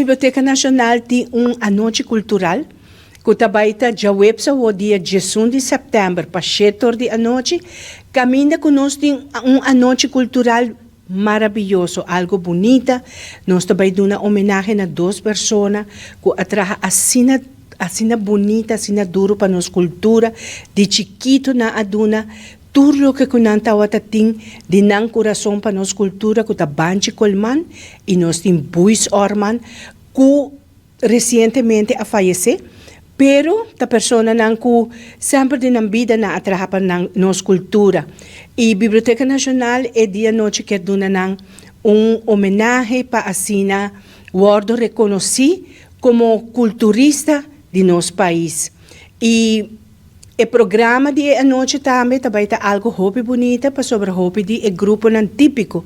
Biblioteka Nashonal tin un anochi kultural ku ta bai ta djaweps awor dia 11 di sèptèmber pa 7 or di anochi, kaminda ku nos tin un anochi kultural maraviyoso, algo bunita. Nos ta bai duna homenahe na dos persona ku a traha asina asina bunita, asina duru pa nos kultura. Di chikitu nan a duna tur loke ku nan tabata tin di nan kurason pa nos kultura, ku ta Banchi Colman i nos tin Buis Orman ku resientemente a fayesé, pero ta personanan ku semper den nan bida nan a traha pa nan nos kultura. I Biblioteka Nashonal e dia anochi kier duna nan un homenahe pa asina wòrdu rekonosí komo kulturista di nos pais. I e programa di e anochi tambe ta bai ta algu hopi bunita pasobra hopi di e gruponan típiko,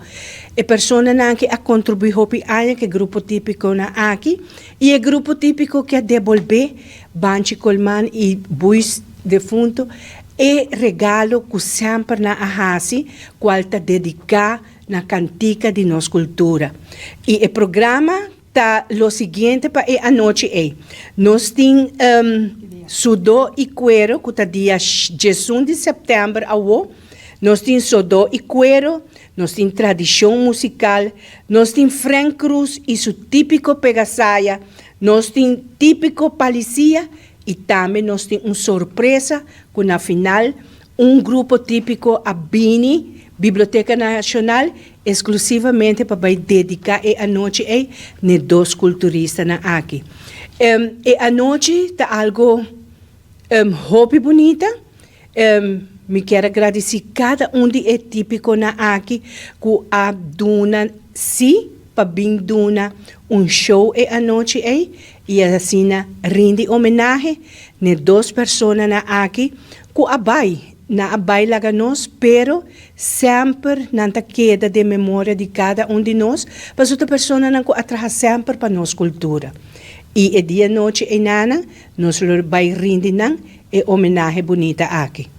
e personanan ki a kontribuí hopi aña ku e grupo típikonan aki i e grupo típiko ke a debolbé Banchi Colman i Buis defunto e regalo ku semper nan a hasi kual ta dediká na kantika di nos kultura. I e programa ta lo siguiente pa e anochi ei. Nos tin Sudó i Kuero ku ta dia 11 di sèptèmber awo. Nos tin Sodó i Kuero, nos tin tradishon musikal, nos tin Frank Cruz i su típiko pegasaya, nos tin típiko palisia i tambe nos tin un sorpresa ku na final un grupo típiko a bini Biblioteka Nashonal eksklusivamente pa bai dediká e anochi ei n'e dos kulturistanan aki. E anochi ta algu hopi bunita. Mi kier a gradisí kada un di e típikonan aki ku a duna sí pa bin duna un show e anochi ei i asina rindi homenahe n'e dos personanan aki ku a bai. Nan a bai laga nos, pero semper nan ta keda den memoria di kada un di nos, pasobra ta personanan ku a traha semper pa nos kultura. I e dia nochi einanan nos lo bai rindi nan e homenahe bunita aki.